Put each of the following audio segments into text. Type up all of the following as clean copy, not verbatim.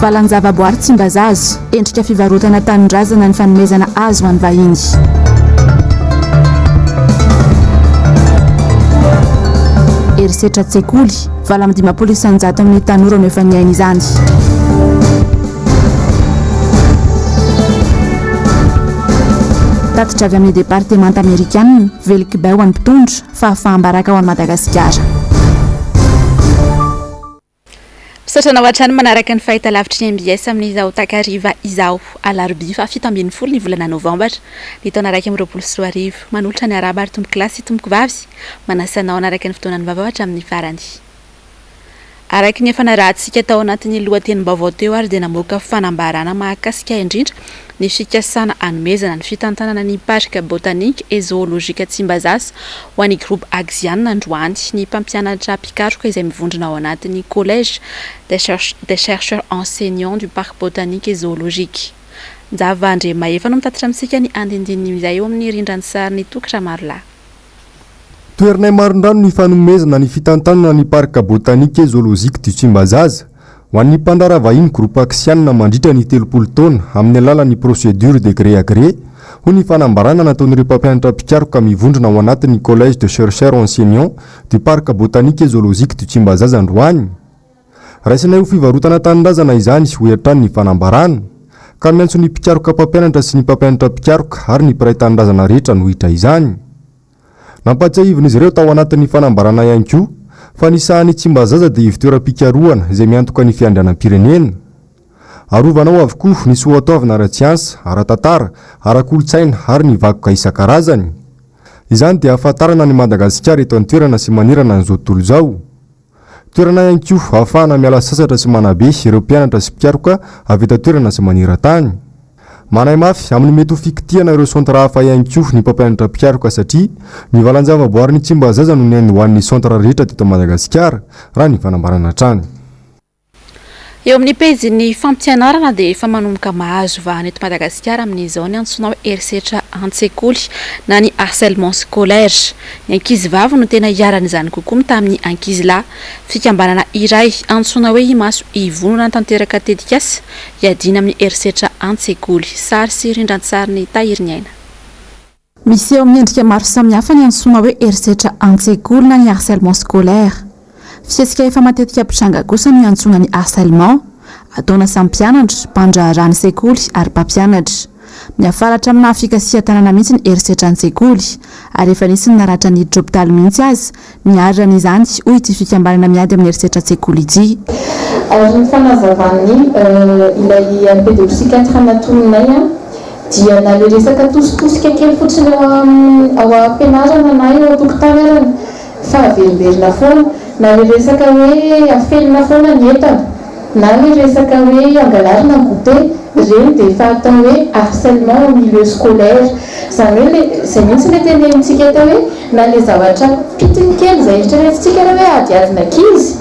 Valan-javaboary Tsimbazaza, endrika fivarotana tanindrazana ny fanomezana azy ho an'ny vahiny. Herisetra an-tsekoly, 58% amin'ny tanora no efa niaina izany. Tatitra avy amin'ny departemanta amerikanina, vely kibay ho an'ny mpitondra, fahafaham-baraka ho an'i Madagasikara. Misaotra anao hatrany manaraka ny fahitalavitry ny mbs amin'izao takariva izao, alarobia faha 17 ny volana novambra ny taona 2021. Manolotra ny arahaba ry tompokolahy sy tompokovavy, manasa anao hanaraka ny fotoanan'ny vaovao hatramin'ny farany. Araka ny efa narahantsika tao anatin'ny lohatenim-baovao teo ary dia namoaka fanambarana mahakasika indrindra ny fikasana hanomezana ny fitantanana ny Parc Botanique et Zoologique Tsimbazaza ho an'ny Groupe Axian androany ny mpampianatra mpikaroka izay mivondrona ao anatin'ny Collège des Chercheurs Enseignants du Parc Botanique et Zoologique. Njava Andriamahefa no mitatitra amintsika ny andindinin'izay eo amin'ny rindran-tsarin'i Toky Ramarolahy. Toherinay marindrano ny fanomezana ny fitantanana ny Parc Botanique et Zoologique du Tsimbazaza ho an'ny mpandraharaha vahiny Groupe Axian mandritra ny 30 taona amin'ny alalan'ny procédure de gré à gré, hoy ny fanambarana nataon'ireo mpampianatra mpikaroka mivondrona ao anatin'ny Collège de Chercheurs Enseignants du Parc Botanique et Zoologique du Tsimbazaza androany. Raisinay ho fivarotana tanindrazana izany, hoy hatrany ny fanambarana, ka miantso ny mpikaroka mpampianatra sy ny mpampianatra mpikaroka ary ny mpiray tanindrazana rehetra hanohitra izany. Nampahatsiahivin'izy ireo tao anatin'ny fanambarana ihany koa fa ny sahan'i Tsimbazaza dia ivotoeram-pikarohana izay miantoka ny fiandrianam-pirenena. Arovana ao avokoa ny soatoavina ara-tsiansa, ara-tantara, ara-kolontsaina ary ny vakoka isan-karazany. Izany dia ahafantarana an'i Madagasikara eto an-toerana sy manerana an'izao tontolo izao. Toerana ihany koa ahafahana miala sasatra sy manabe ireo mpianatra sy mpikaroka avy eto an-toerana sy maneran-tany. Manahy mafy amin'ny mety ho fikitihana ireo centre hafa ihany koa ny mpampianatra mpikaroka satria ny valan-javaboarin'i Tsimbazaza no niandohan'ny centre rehetra teto Madagasikara, raha ny fanambarana hatrany. Eo amin'ny pejin'ny fampianarana dia efa manomboka mahazo vahana eto Madagasikara amin'izao ny antsoina hoe herisetra an-tsekoly na ny harcèlement scolaire. Ny ankizivavy no tena iharan'izany kokoa mitaha amin'ny ankizilahy. Fikambanana iray antsoina hoe Imaso Ivono nanatanteraka tetikasa hiadiana amin'ny herisetra an-tsekoly. Sary sy rindran-tsarin'i Tahiriniaina. Miseho amin'ny endrika maro samihafa ny antsoina hoe herisetra an-tsekoly na ny harcèlement scolaire. Fihetsika efa matetika mpitranga kosa no iantsoana ny harcèlement, ataona samy mpianatra, mpandraharaha ny sekoly ary mpampianatra. Miafara hatraminà fikasihan-tanana mihitsy ny herisetra an-tsekoly ary efa nisy ny naratra niditra hopitaly mihitsy aza Niharana izany, hoy ity fikambanana miady amin'ny herisetra an-tsekoly ity. Ary ny fanazavan'ny ilay pédopsychiatre natoninay dia na le resaka tositosika kely fotsiny ao ao am-pianarana na eo an-tokotany arany fa averimberina foana, na le resaka hoe afenina foana ny entana, na le resaka hoe angalarina ny goûter, ireny dia efa atao hoe harcèlement au milieu scolaire. Izany hoe le, izay mihitsy le tenenintsika teo hoe Na le zavatra pitiny kely izay eritreretintsika aloha hoe adiadina ankizy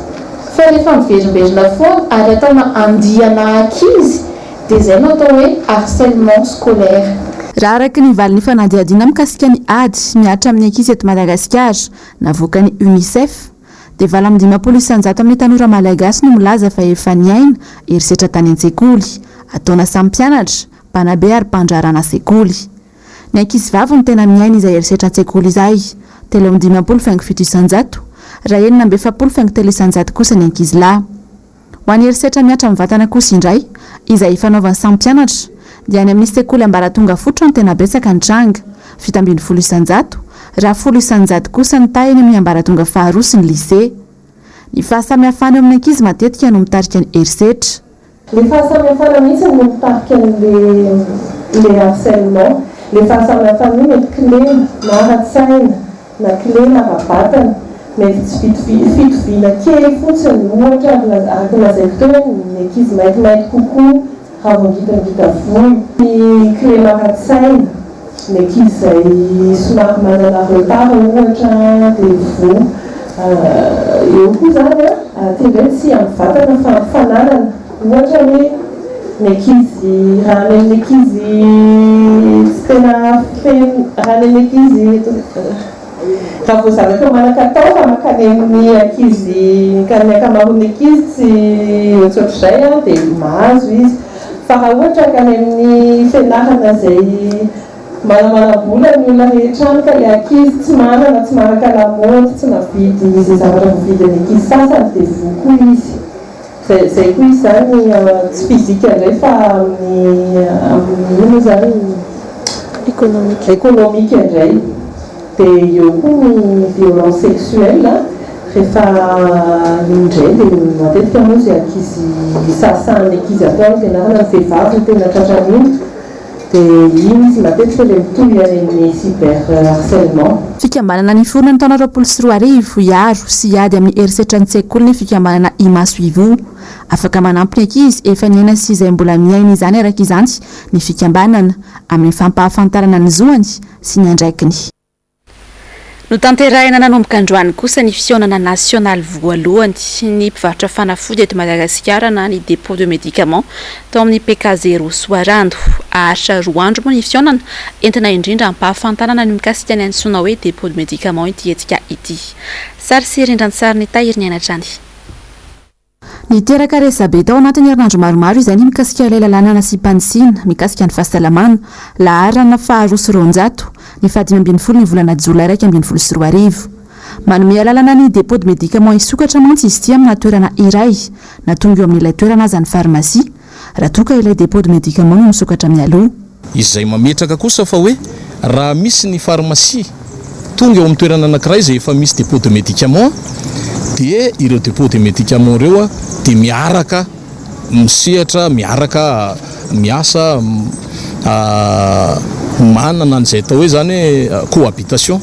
fa rehefa miverimberina foana ary ataona andiana ankizy dia izay no atao hoe harcèlement scolaire. Raha araka ny valin'ny fanadihadiana mikasika ny ady mihatra amin'ny ankizy eto Madagasikara navoakan'ny Unicef dia 58% amin'ny tanora malagasy no milaza fa efa niaina herisetra tany an-tsekoly, ataona samy mpianatra, mpanabe ary mpandraharana sekoly. Ny ankizivavy no tena miaina izay herisetra an-tsekoly izay, 53,7%, raha 46,3% kosa ny ankizilahy. Ho an'ny herisetra mihatra amin'ny vatana kosa indray, izay ifanaovan'ny samy mpianatra, dia any amin'ny sekoly ambaratonga fototra no tena betsaka ny tranga, 17%, raha 10% kosa ny taha eny amin'ny ambaratonga faharoa sy ny lycée. Ny fahasamihafana eo amin'ny ankizy matetika no mitarika ny herisetra. Le fahasamihafana mihitsy no mitarika an'le le harcèlement. Le fahasamihafana io mety kilema na ara-tsaina na kilema ara-batana, mety tsy fitovi- fitoviana kely fotsiny, ohatra araka ny lazaiko teo hoe ny ankizy maintimainty kokoa raha vao ngitangita volo, ny kilema ara-tsaina, Ny ankizy izay somary manana retard ohatra dia voa. Eo koa izany an, aty indray tsy amin'ny vatana fa amin'ny fananana. Ohatra hoe ny ankizy, raha any amin'ny ankizy tsy tena feno, raha any amin'ny ankizy. Raha vao zanaka manan-katao fa mankany amin'ny ankizy, ny ankamaroan'ny ankizy tsy ohatsohatr'izay dia mahazo izy. Fa raha ohatra ka any amin'ny fianarana izay manamanam-bola ny olona rehetra any ka ilay ankizy tsy manana, tsy maharaka lamaody, tsy mahavidy izay zavatra voavidin'ny ankizy sasany dia voa koa izy. Zay zay koa izy zany tsy physique indray fa amin'ny amin'ny inona moa zany Économique. économique indray. Dia eo koa ny violence sexuelle rehefa iny indray dia matetika moa izay ankizy sahasahan'ny ankizy atao any am-pianarana ny vehivavy no tena tratran'iny. Dia iny izy matetika ilay mitohy any amin'ny cyber harcèlement. Fikambanana niforona ny taona 2020 hiaro sy hiady amin'ny herisetra an-tsekoly ny fikambanana Imaso Ivoho. Afaka manampy ny ankizy efa niaina sy izay mbola miaina izany araka izany ny fikambanana, amin'ny fampahafantarana ny zoany sy ny andraikiny. Notanterahina nanomboka androany kosa ny fihaonana nasionaly voalohany ny mpivarotra fanafody eto Madagasikara na ny dépôt de médicaments tao amin'ny PK Zéro Soarano. Haharitra roa andro moa ny fihaonana, entina indrindra hampahafantarana ny mikasika ny antsoina hoe dépôt de médicaments ity hetsika ity. Sary sy rindran-tsarin'i Tahiry Ny Aina hatrany. Niteraka resabe tao anatin'ny herinandro maromaro izay ny mikasika ilay lalàna nasiam-panitsiana mikasika ny fahasalamana, laharana faha 202, ny faha-15 ny volana jolay 2011. Manome alalana ny dépôt de médicaments hisokatra mantsy izy ity amina toerana iray na tonga eo amin'ilay toerana aza ny farmasia, raha toa ka ilay dépôt de médicaments no misokatra mialoha. Izay mametraka kosa fa hoe raha misy ny pharmacie tonga eo amin'ny toerana anankiray izay efa misy dépôt de médicament dia ireo dépôt de médicament ireo dia miaraka misehatra, miaraka miasa, manana an'izay atao hoe izany hoe cohabitation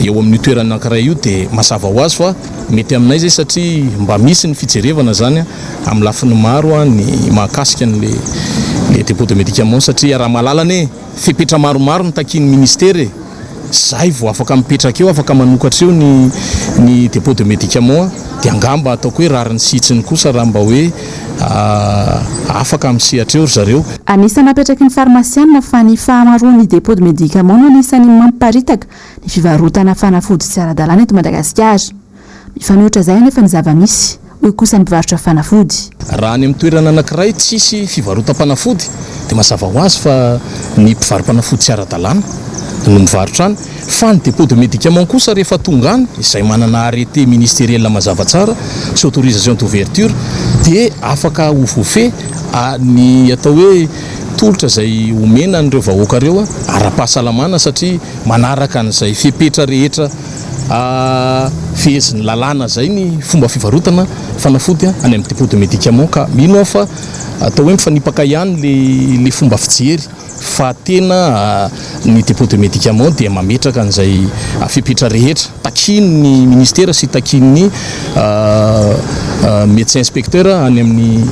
eo amin'io toerana anankiray io dia mazava ho azy fa mety aminay izay satria mba misy ny fijerevana izany. Amin'ny lafiny maro ny mahakasika an'le le dépôt de médicaments satria raha mahalala anie fepetra maromaro no takian'ny ministera e! Zay vao afaka mipetraka eo, afaka manokatra eo ny ny dépôt de médicaments dia angamba ataoko hoe rariny sy hitsiny kosa raha mba hoe afaka misehatra eo ry zareo. Anisan'ny napetraky ny farmasianina fa ny fahamaroan'ny dépôt de médicaments no anisan'ny mampiparitaka ny fivarotana fanafody tsy ara-dalàna eto Madagasikara. Mifanohitra izay anefa ny zava-misy, hoy kosa ny mpivarotra fanafody. Raha any amin'ny toerana anankiray tsisy fivarotam-panafody dia mazava ho azy fa ny mpivaro-panafody tsy ara-dalàna no mivarotra any, fa ny dépôt de médicament kosa rehefa tonga any, izay manana arrêté ministériel mazava tsara sy autorisation d'ouverture dia afaka ho voafehy ny atao hoe tolotra izay omena an'ireo vahoaka ireo ara-pahasalamana satria manaraka an'izay fepetra rehetra Fehezin'ny lalàna izay ny fomba fivarotana fanafody any amin'ny dépôt de médicament ka mino aho fa atao hoe mifanipaka ihany le fomba fijery fa tena ny dépôt de médicament dia mametraka an'izay fepetra rehetra takian'ny ministera sy takian'ny médecin inspecteur any amin'ny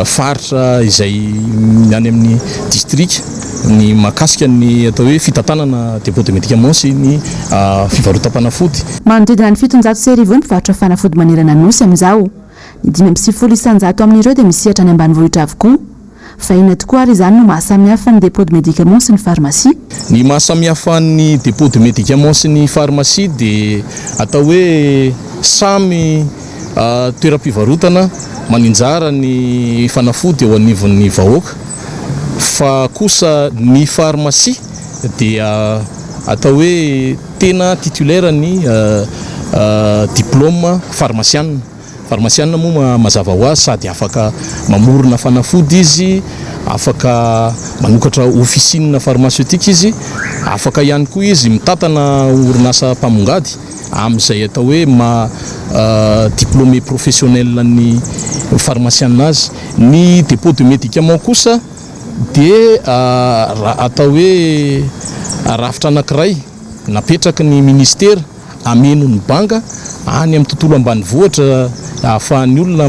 faritra izay any amin'ny distrika. Ny mahakasika ny atao hoe fitantanana dépôt de médicaments sy ny fivarotam-panafody. Manodidina ny 1700 eo ny mpivarotra fanafody manerana ny Nosy amin'izao. Ny 95% amin'ireo dia misehatra any ambanivohitra avokoa. Fa inona tokoa ary izany no mahasamihafa ny dépôt de médicaments sy ny farmasia? Ny mahasamihafa ny dépôt de médicaments sy ny farmasia dia atao hoe samy toeram-pivarotana maninjara ny fanafody eo anivon'ny vahoaka. Fa kosa ny pharmacie dia atao hoe tena titulaire ny diplôme pharmaciana. Pharmaciana moa mazava ho azy sady afaka mamorona fanafody izy, afaka manokatra officine pharmaceutique izy, afaka ihany koa izy mitantana orinasa mpamongady amin'izay atao hoe maha diplômé professionnel ny pharmaciana azy. Ny dépôt de médicament kosa dia atao hoe rafitra anankiray napetraky ny ministera hameno ny banga any amin'ny tontolo ambanivohitra ahafahan'ny olona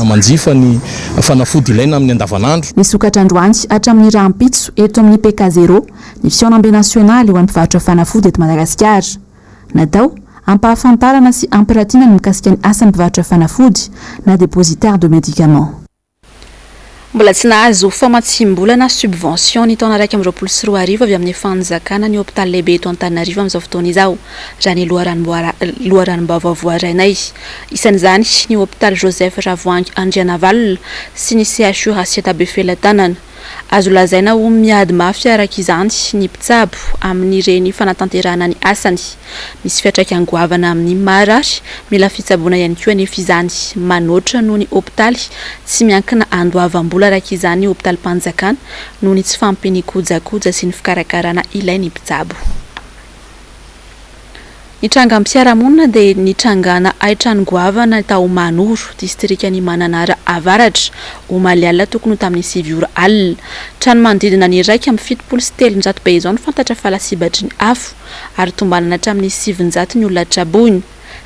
manjifa ny fanafody ilaina amin'ny andavanandro. Misokatra androany hatramin'ny rahampitso eto amin'ny PK Zéro ny fihaonambe nasionaly ho an'ny mpivarotra fanafody eto Madagasikara. Natao hampahafantarana sy hampiratiana ny mikasika ny asan'ny mpivarotra fanafody na dépositaire de médicaments. Mbola tsy nahazo famatsiam-bola na subvention ny taona 2021 avy amin'ny fanjakana ny hopitaly lehibe eto Antananarivo amin'izao fotoana izao, raha ny loharanom-baovao voarainay. Isan'izany ny hopitaly Joseph Ravoahangy Andrianavalona sy ny CHU Rasiata Befelatanana. Azo lazaina ho miady mafy araka izany ny mpitsabo amin'ireny fanatanterahana ny asany. Misy fiantraikany goavana amin'ny marary mila fitsaboana ihany koa anefa izany. Manoatra noho ny hopitaly tsy miankina andoavam-bola araka izany ny hopitalim-panjakana noho ny tsy fahampian'ny kojakoja sy ny fikarakarana ilain'ny mpitsabo. Ny trangam-piarahamonina dia nitrangana haintrano goavana tao Mahanoro, distrikan'i Mananara Avaratra, omaly alina tokony ho tamin'ny 9 ora alina. Trano manodidina ny 371 be izao no fantatra fa lasibatry ny afo, ary tombanana hatramin'ny 900 ny olona traboina.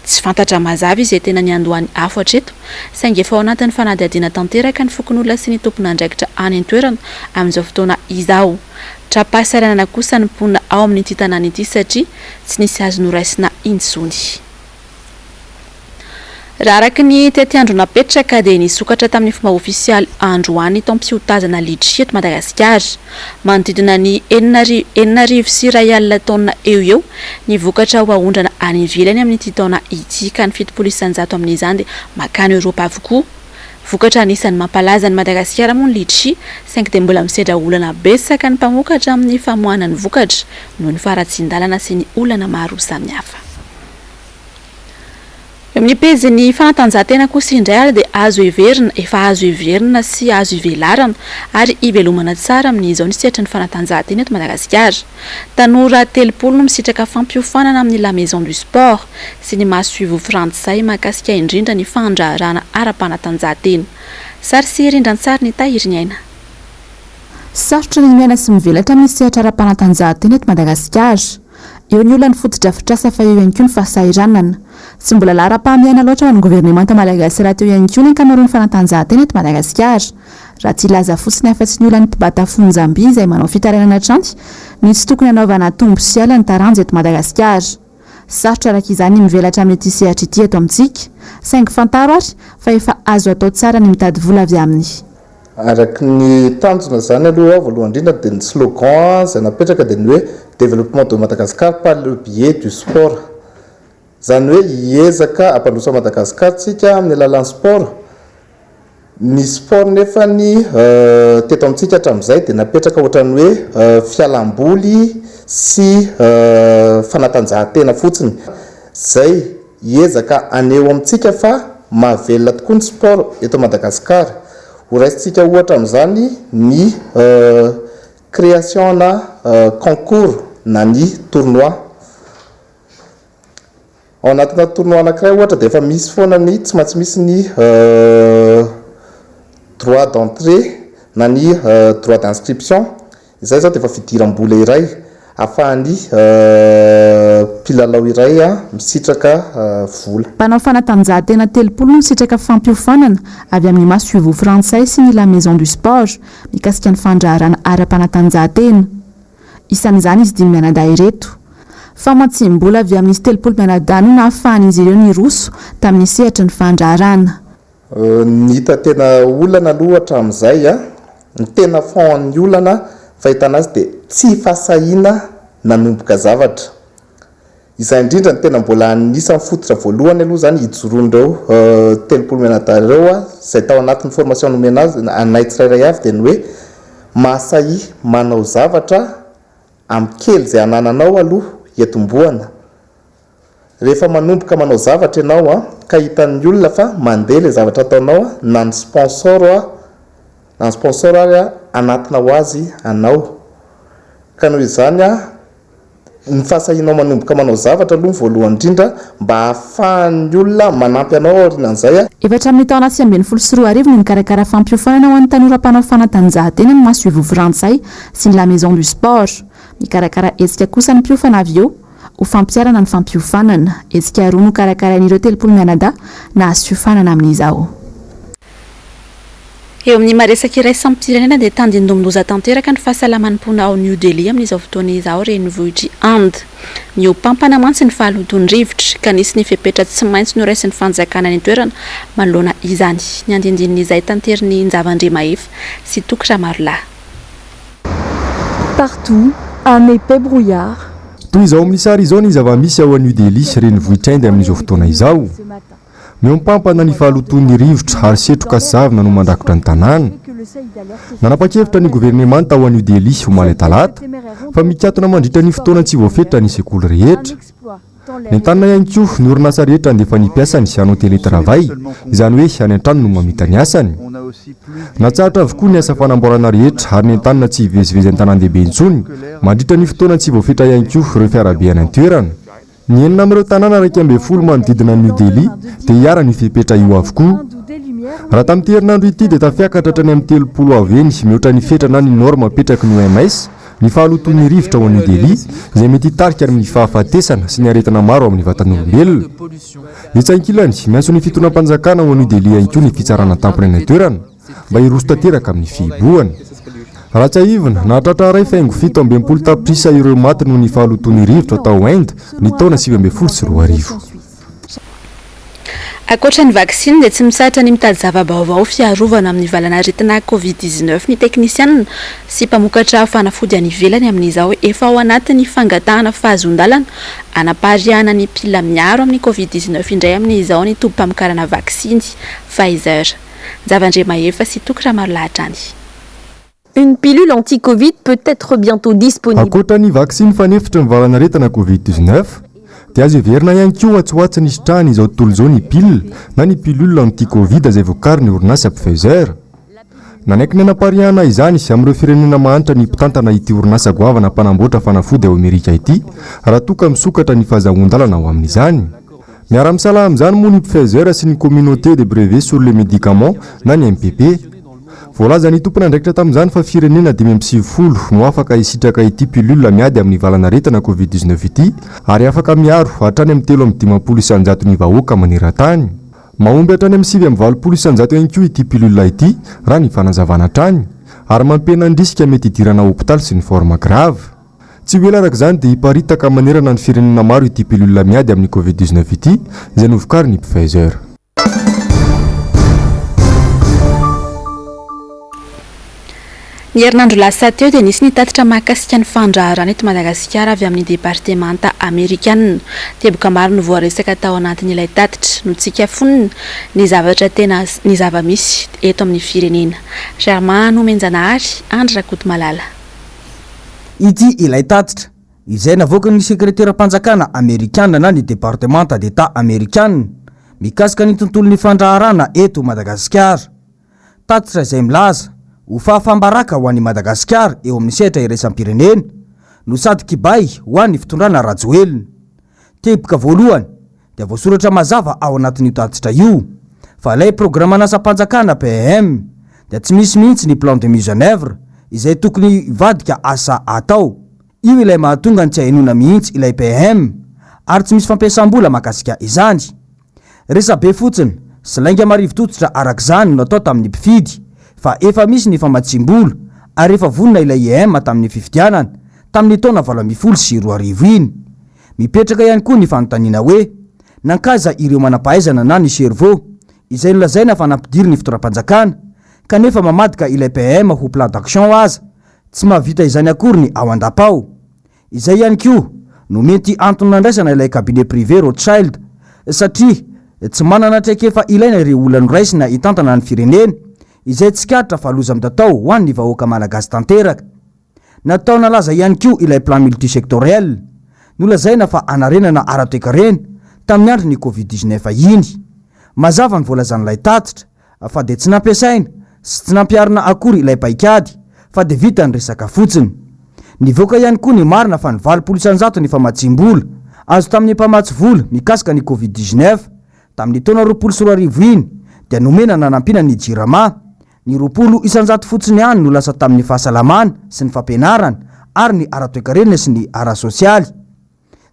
Tsy fantatra mazava izay tena niandohan'ny afo hatreto, saingy efa ao anatin'ny fanadihadiana tanteraka ny fokonolona sy ny tompon'andraikitra any an-toerana amin'izao fotoana izao. Tra-pahasahiranana kosa ny mponina ao amin'ity tanàna ity satria tsy nisy azo noraisina intsony. Raha araka ny tetiandro napetraka dia nisokatra tamin'ny fomba ofisialy androany ny taom-piotazana litchi eto Madagasikara. Manodidina ny 6160 taonina eo ho eo ny vokatra ho aondrana any ivelany amin'ity taona ity ka ny 70% amin'izany dia mankany Eoropa avokoa. Vokatra anisan'ny mampalaza an'i Madagasikara moa ny litchi saingy dia mbola misedra olana betsaka ny mpamokatra amin'ny famoahana ny vokatra noho ny faharatsian-dalana sy ny olana maro samihafa. Eo amin'ny pejin'ny fanatanjahantena kosa indray ary dia azo heverina, efa azo heverina sy azo ivelarana ary ivelomana tsara amin'izao ny sehatry ny fanatanjahantena eto Madagasikara. Tanora 30 no misitraka fampiofanana amin'ny La Maison du Sport sy ny masoivoho frantsay mahakasika indrindra ny fandraharahana ara-panatanjahantena. Sary sy rindran-tsary ny Tahiriniaina. Sarotra ny miaina sy mivelatra amin'ny sehatra ara-panatanjahantena eto Madagasikara. Eo ny olan'ny fotodrafitrasa fa eo ihany koa ny fahasahiranana. Tsy mbola laharam-pahamehana loatra ho an'ny governemanta malagasy rahateo ihany koa ny ankamaroan'ny fanatanjahantena eto Madagasikara. Raha tsy hilaza fotsiny afa-tsy ny olan'ny mpibata fonjam-by izay manao fitarainana hatrany ny tsy tokony hanaovana tombo sy ala ny taranja eto Madagasikara. Sarotra araka izany ny mivelatra amin'ity sehatra ity eto amintsika. Saingy fantaro ary fa efa azo atao tsara ny mitady vola avy aminy. Araka ny tanjona izany aloha voalohany indrindra dia ny slogan izay napetraka dia ny hoe Développement de Madagascar par le biais du sport. Izany hoe hiezaka hampandroso an'i Madagascar tsika amin'ny alalan'ny sport. Ny sport nefany teto amintsika hatramin'izay dia napetraka ohatran'ny hoe fialamboly sy fanatanjahantena fotsiny. Izay hiezaka haneho amintsika fa mahavelona tokoa ny sport eto Madagasikara. Ho raisintsika ohatra amin'izany ny création-na concours na ny tournoi. Ao anatina tournoi anankiray ohatra dia efa misy foana ny, tsy maintsy misy ny droit d'entrée na ny droit d'inscription. Izay izao dia efa fidiram-bola iray ahafahan'ny mpilalao iray misitraka vola. Mpanao fanatanjahantena 30 no nisitraka fampiofanana avy amin'ny masoivoho frantsay sy ny La Maison du Sport mikasika ny fandraharahana ara-panatanjahantena. Isan'izany izy dimy mianadahy ireto. Famatsiam-bola avy amin'izy 30 mianadahy no nahafahan'izy ireo niroso tamin'ny sehatry ny fandraharahana. Ny hita tena olana aloha hatramin'izay an, ny tena fond an'ny olana fahitana azy dia tsy fahasahiana nanomboka zavatra. Izay indrindra no tena mbola anisan'ny fototra voalohany aloha izany hijoroan'ireo 30 mianadahy ireo izay tao anatin'ny formation nomena azy anay tsirairay avy dia ny hoe mahasahia manao zavatra amin'ny kely izay anananao aloha hiatombohana. Rehefa manomboka manao zavatra ianao an, ka hitan'ny olona fa mandeha ilay zavatra ataonao an, na ny sponsor na ny sponsor ary an, hanatona ho azy anao. Ka noho izany an, ny fahasahianao manomboka manao zavatra aloha ny voalohany indrindra mba hahafahan'ny olona manampy anao aorianan'izay an. Efa hatramin'ny taona 2019 no nikarakara fampiofanana ho an'ny tanora mpanao fanatanjahantena ny masoivoho frantsay sy ny La Maison du Sport. Mikarakara hetsika kosa ny mpiofana avy eo ho fampiharana ny fampiofanana. Hetsika roa nokarakarain'ireo 30 mianadahy nahazo fiofanana amin'izao. Eo amin'ny maresaka iraisam-pirenena dia tandindomin-doza tanteraka ny fahasalaman'ny mponina ao New Delhi amin'izao fotoana izao, renivohitr'i Inde. Mihoa-pampana mantsy ny fahalotoan'ny rivotra, ka nisy ny fepetra tsy maintsy noraisin'ny fanjakana any an-toerana manoloana izany. Ny andindinin'izay tanterin'i Njava Andriamahefa sy Toky Ramarolahy. Partout, un épais brouillard. Toy izao amin'ny sary izao ny zava-misy ao New Delhi, renivohitr'Inde amin'izao fotoana izao. Mihoampampana ny fahalotoan'ny rivotra ary setroka sy zavona no mandrakotra ny tanàna. Nanapa-kevitra ny governemanta ao New Delhi omaly talata fa mikatona mandritra ny fotoana tsy voafetra ny sekoly rehetra. Nentanina ihany koa ny orinasa rehetra handefa ny mpiasany hanao télétravail, izany hoe any an-trano no mamita ny asany. Natsahatra avokoa ny asa fanamboarana rehetra ary nentanina tsy hivezivezy an-tanàn-dehibe intsony mandritra ny fotoana tsy voafetra ihany koa ireo fiarabe any an-toerana. Ny enina amin'ireo tanàna 11 manodidina an'i New Delhi dia iharan'io fepetra io avokoa. Raha tamin'ity herinandro ity dia tafiakatra hatrany amin'ny 30 avo heny mihoatra ny fetra na ny norme apetraky ny OMS ny fahalotoan'ny rivotra ao New Delhi izay mety hitarika amin'ny fahafatesana sy ny aretina maro amin'ny vatan'olombelona. Etsy ankilany, miantso ny fitondram-panjakana ao New Delhi ihany koa ny fitsarana tampony any an-toerana. mba hiroso tanteraka amin'ny fihibohana. Raha tsiahivina, nahatratra 1.67 tapitrisa ireo maty noho ny fahalotoan'ny rivotra tao Inde ny taona 2019. Ankoatra ny vaksiny dia tsy mitsahatra ny mitady zava-baovao fiarovana amin'ny valan'aretina Covid 19 ny teknisianina sy mpamokatra fanafody any ivelany amin'izao efa ao anatin'ny fangatahana fahazoan-dalana hanapariahana ny pile miaro amin'ny Covid 19 indray amin'izao ny tobim-pamokarana vaksiny Pfizer. Njavandriamahefa sy Toky Ramarolahy hatrany. Une pilule anti-Covid peut être bientôt disponible. Ankoatra ny vaksiny fanefitry ny valanaretina Covid 19, dia azo heverina ihany koa atsy ho atsy ny hisitrahany izao tontolo izao ny pile na ny pilule anti-Covid izay vokarin'ny orinasa Pfizer. Nanaiky ny hanapariahana izany amin'ireo firenena mahantra ny mpitantana ity orinasa goavana mpanamboatra fanafody ao Amerika ity raha toa ka misokatra ny fahazahoan-dalana ho amin'izany. Miara-misalahy amin'izany moa ny Pfizer sy ny Communauté de Brevets sur les Médicaments na ny MPP. Voalazan'ny tompon'andraikitra tamin'izany fa firenena 95 no afaka hisitraka ity pilule miady amin'ny valanaretina Covid 19 ity ary afaka miaro hatrany amin'ny 53 isan-jaton'ny vahoaka maneran-tany. Mahomby hatrany amin'ny 89% ihany koa ity pilule ity raha ny fanazavana hatrany ary mampihena ny risque mety hidirana hopitaly sy ny forme grave. Tsy ho ela araka izany dia hiparitaka manerana ny firenena maro ity pilule miady amin'ny Covid 19 ity izay novokarin'ny Pfizer. Ny herinandro lasa teo dia nisy ny tatitra mahakasika ny fandraharahana eto Madagasikara avy amin'ny departemanta amerikanina. Teboka maro no voaresaka tao anatin'ilay tatitra. Notsikafonina ny zavatra tena ny zava-misy eto amin'ny firenena. Germain Nomenjanahary, Andry Rakotomalala. Ity ilay tatitra, izay navoakan'ny Sekreteram-panjakana Amerikana na ny Departemanta d'Etat Amerikana, mikasika ny tontolon'ny fandraharahana eto Madagasikara. Tatitra izay milaza ho fahafaham-baraka ho an'i Madagasikara eo amin'ny sehatra iraisam-pirenena, no sady kibay ho an'ny fitondrana Rajoelina. Teboka voalohany, dia voasoratra mazava ao anatin'io tatitra io fa ilay programan'asam-panjakana PEM dia tsy misy mihitsy ny plan de mise en oeuvre izay tokony hivadika asa atao. Io ilay mahatonga ny tsy ahenoana mihitsy ilay PEM ary tsy misy fampiasam-bola mahakasika izany. Resabe fotsiny sy lainga marivo tototra arak'izany no natao tamin'ny mpifidy fa efa misy ny famatsiam-bola ary efa vonona ilay EM tamin'ny fifidianana tamin'ny taona 2018 iny. Mipetraka ihany koa ny fanontaniana hoe, nankaiza ireo manam-pahaizana na ny cerveau izay nolazaina fa nampidirin'ny fitondram-panjakana kanefa mamadika ilay PM ho plan d'action aza tsy mahavita izany akory ny ao an-dapa ao. Izay ihany koa no mety antony nandraisana ilay cabinet privé Rothschild satria tsy manana traikefa ilaina ireo olona noraisina hitantana ny firenena izay tsikaritra fa loza mitatao ho an'ny vahoaka malagasy tanteraka. Natao nalaza ihany koa ilay plan multisectoriel, nolazaina fa hanarenana ara-toekarena tamin'ny andron'ny Covid 19 iny. Mazava ny voalazan'ilay tatitra fa dia tsy nampiasaina sy tsy nampiharina akory ilay paikady fa dia vita ny resaka fotsiny. Nivoaka ihany koa ny marina fa ny 80% ny famatsiam-bola azo tamin'ny mpamatsy vola mikasika ny Covid 19 tamin'ny taona 2020 iny dia nomena nanampiana ny Jirama Ny 20% fotsiny ihany no lasa tamin'ny fahasalamana sy ny fampianarana ary ny ara-toekarena sy ny ara-sosialy.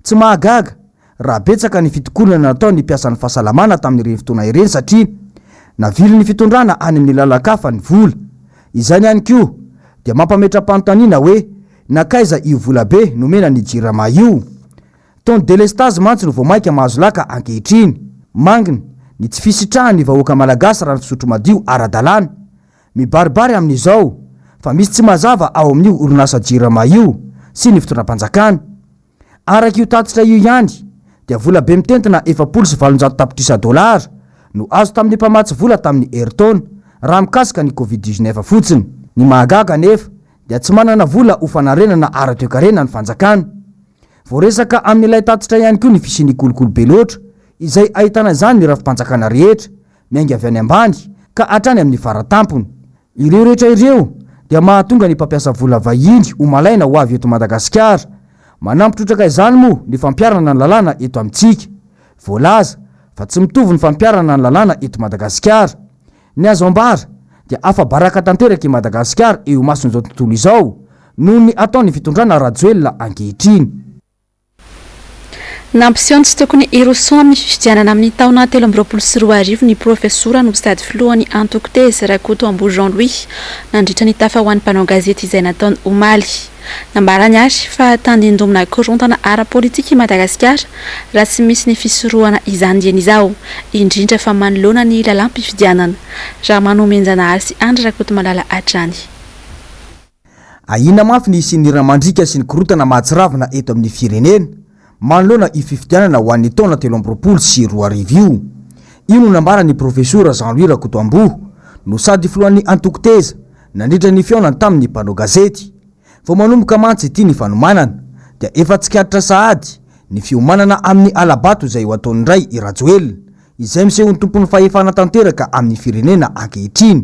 Tsy mahagaga raha betsaka ny fitokonana nataon'ny mpiasan'ny fahasalamana tamin'ireny fotoana ireny satria Navilin'ny fitondrana any amin'ny lalan-kafa ny vola. Izany ihany koa dia mampametra-panontaniana hoe nankaiza io volabe nomena ny Jirama io? Tao ny delestazy mantsy no vao mainka mahazo laka ankehitriny. Mangina ny tsy fisitrahan'ny vahoaka malagasy rano fisotro madio ara-dalàna. Mibaribary amin'izao fa misy tsy mazava ao amin'io orinasa Jirama io sy ny fitondram-panjakana. Araka io tatitra io ihany dia vola be mitentina 840 tapitrisa dolara no azo tamin'ny mpamatsy vola tamin'ny herintaona raha mikasika ny Covid 19 fotsiny. Ny mahagaga anefa dia tsy manana vola ho fanarenana ara-toekarena ny fanjakana. Voaresaka amin'ilay tatitra ihany koa ny fisian'ny kolikoly be loatra izay ahitana izany ny rafi-panjakana rehetra miainga avy any ambany ka hatrany amin'ny fara-tampony. Ireo rehetra ireo dia mahatonga ny mpampiasa vola vahiny ho malaina ho avy eto Madagasikara. Manampy trotraka izany moa ny fampiharana ny lalàna eto amintsika. Voalaza fa tsy mitovy ny fampiharana ny lalàna eto Madagasikara. Ny azo ambara dia afa-baraka tanteraka i Madagasikara eo imason'izao tontolo izao noho ny ataon'ny fitondrana Rajoelina ankehitriny. Nampiseho ny tsy tokony hirosoana amin'ny fifidianana amin'ny taona 2023 ny profesora no sady filohan'ny antoko Teza, Rakotoamboa Jean Louis, nandritra ny tafa ho an'ny mpanao gazety izay nataony omaly. Nambarany ary fa tandindomina korontana ara-politika i Madagasikara raha tsy misy ny fisorohana izany dieny izao, indrindra fa manoloana ny lalàm-pifidianana. Ramanomenjanahary sy Andry Rakotomalala hatrany. Ahiana mafy ny hisian'ny ra mandriaka sy ny korontana mahatsiravina eto amin'ny firenena manoloana io fifidianana ho an'ny taona 2023 io. Io no nambaran'ny Profesora Jean Louis Rakotoamboa no sady filohan'ny antoko Teza nandritra ny fihaonany tamin'ny mpanao gazety. Vao manomboka mantsy ity ny fanomanana dia efa tsikaritra sahady ny fiomanana amin'ny hala-bato izay ho ataony indray i Rajoelina izay miseho ho tompon'ny fahefana tanteraka amin'ny firenena ankehitriny.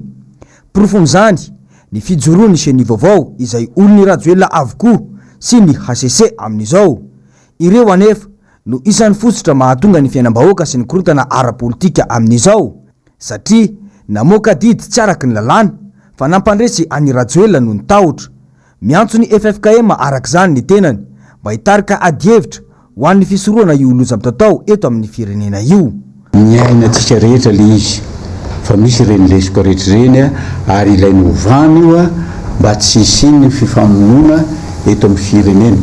Porofon'izany ny fijoroan'ny Ceni vaovao izay olon'i Rajoelina avokoa sy ny hcc amin'izao. Ireo anefa no isan'ny fositra mahatonga ny fiainam-bahoaka sy ny korontana ara-politika amin'izao satria namoaka didy tsy araka ny lalàna fa nampandresy an'i Rajoelina noho ny tahotra. Miantso ny ffkm araka izany ny tenany mba hitarika adihevitra ho an'ny fisorohana io loza mitatao eto amin'ny firenena io. Niainantsika rehetra le izy fa misy ireny lesoka rehetra ireny ary ilaina ovana io mba tsy hisian'ny fifamonoana eto amin'ny firenena.